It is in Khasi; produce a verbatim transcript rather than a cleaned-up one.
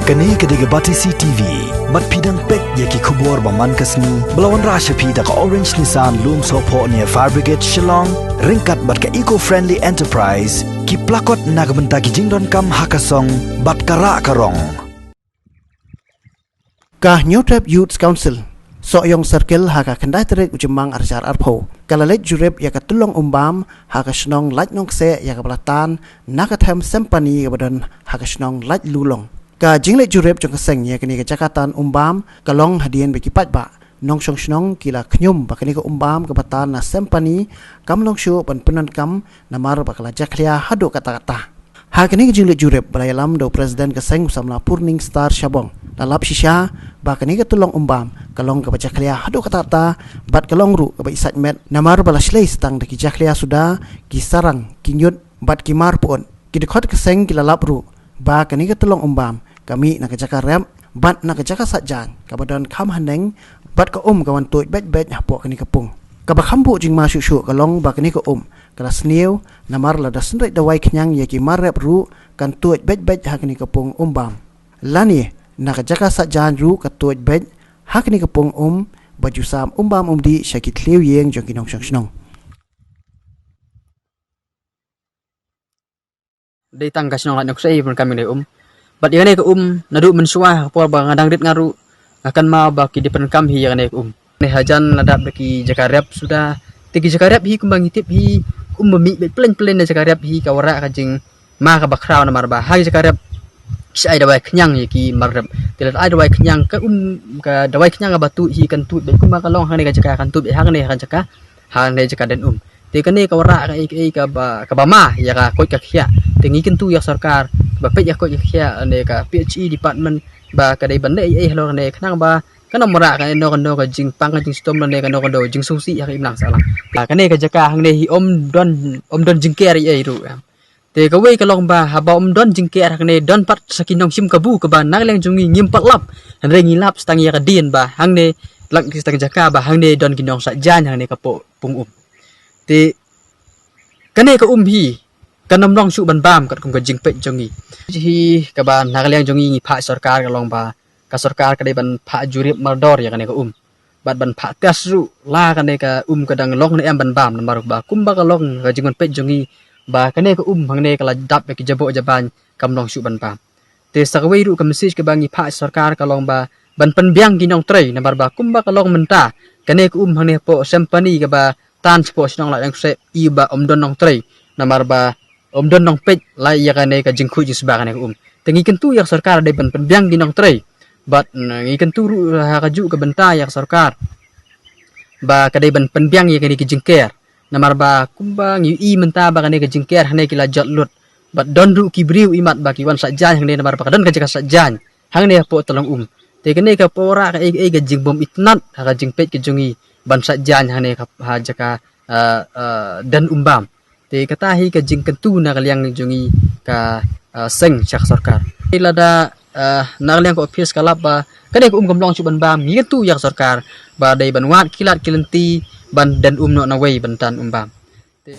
Kane ka dei ka Batesi T V. Bad phi dang peit ïa ki khubor ba man ka sngi ba la wanrah sha phi da ka Orange Nissan Lumsohphoh near Fire Brigade Shillong, ryngkat bad ka Eco Friendly Enterprise, ki plakot na ka bynta ki jingdonkam ha ka song bad ka rah ka rong. Ka Hynñiewtrep Youth Council Sohiong Circle ha ka khyndai tarik u Jymmang ar hajar arphew ka la leit jurip ïa ka tyllong um bam ha ka shnong Laitlungkseh ïa kaba la tan na ka them Sempani kaba don ha ka shnong Laitlulong. Ka jingleit jurip jong ka seng ïa kane ka jaka tan um bam ka long hadien ba ki paidbah nongshong shnong ki la khñium ba kane ka um bam kaba tan na Sempani kam long shuh ban pyndonkam namar ba ka la jakhlia haduh katta katta. Ha kane ka jingleit jurip ba la ïalam da u President ka seng u samla Purning Star Shabong, la lap shisha ba kane ka tyllong um bam ka long kaba jakhlia haduh katta katta bad ka long ruh kaba isait met namar ba la shlei tang da ki jakhlia suda, ki sarang, ki ñiut bad ki mar pyut. Ki dkhot ka seng ki la lap ruh ba kane ka tyllong um bam ka mih na ka jaka rep bad na ka jaka saitjaiñ kaba don kham haneng bad ka um ka wan tuid beit beit hapoh kane ka pung. Kaba kham buh jingma shuh shuh ka long ba kane ka um ka la sniew namar lada synreit dawai khñiang ïa ki mar rep ruh kan tuid beit beit ha kane ka pung um bam. Lane na ka jaka saitjaiñ ruh ka tuid beit ha kane ka pung um ba ju sam um bam um dih sha ki thliew ïing jong ki nongshong shnong. Dei tang ka shnong Laitlungkseh hi pyndonkam ïa kane ka um. Bad ïa kane ka um naduh mynshuwa ha ka por ba nga dang rit nga ruh nga kynmaw ba ki dei pyndonkam hi ïa kane ka um. Ne hajan la dap da ki jaka rep suda. Te ki jaka rep hi kumba ngi tip hi um ba mih beit plein plein na jaka rep hi ka wanrah ka jingma kaba khraw namar ba ha ki jaka rep ki ai dawai khñiang ïa ki mar rep. Te lada ai dawai khñiang ka um ka dawai khñiang kaba tuid hi kan tuid beit kumba ka long hangne ka jaka kan tuid beit hangne ka jaka hangne jaka den um. Te kane ka wanrah kaei kaei kaba kaba ma ïa ka koit ka khiah. Te ngi kyntu ïa ka sorkar ba peit ïa ka koit ka khiah ne ka P H E department ba ka dei ban leh ei ei halor kane khnang ba kan ym wanrah kano kano ka jingpang ka jingshitom lane kano kano ka jingsngewsih ha ka imlang sahlang. Te kane ka jaka hangne hi ym don ym don jingker ei ei ruh. Te kawei ka long ba haba ym don jingker hangne don pat sa ki nongshim kabu kaba na ka liang jong ngi ngim pat lap. Hynrei ngi lap sa tang ïa ka dien ba hangne lak ki sa tang jaka ba hangne don ki nongsaitjaiñ hangne ka pung um. Te kane ka um hi kan ym long shuh ban bam katkum ka jingpeit jong ngi. Hi kaba na ka liang jong ngi ngi phah sorkar ka long ba ka sorkar ka dei ban phah jurip mardor ïa kane ka um. Bad ban phah test ruh la kane ka um ka dang long ne em ban bam namar ba kumba ka long ka jingwan peit jong ngi ba kane ka um hangne ka la dap ïa ki jaboh jabañ kam long shuh ban bam. Te sa kawei ruh ka message kaba ngi phah sorkar ka long ba ban pynbiang ki nongtrei namar ba kumba ka long mynta kane ka um hangne hapoh Sempani kaba tan shapoh shnong Laitlungkseh i ba ym don nongtrei namar ba ym don nongpeit la ïa kane ka jingkhuid jingsba kane ka um. Te ngi kyntu ïa ka sorkar dei ban pynbiang ki nongtrei. Bad ngi kyntu ruh ha kajuh ka bynta ïa ka sorkar ba ka dei ban pynbiang ïa kane ka jingker. Namar ba kumba ngi i mynta ba kane ka jingker hangne ki la jot lut. Bad don ruh ki briew imat ba ki wan saitjaiñ hangne namar ba ka don ka jaka saitjaiñ hangne hapoh tyllong um. Te kane ka pora kaei kaei ka jingbym itynnad ha ka jingpeit ka jong ngi ban saitjaiñ hangne ha jaka den um bam. Te kata hi ka jingkyntu na ka liang jong ngi ka seng sha ka sorkar. Te lada na ka liang ka office ka lap ba kane ka um kam long shuh ban bam ngi kyntu ïa ka sorkar ba dei ban wad ki lad ki lynti ban den um noh na wei ban tan um bam. Te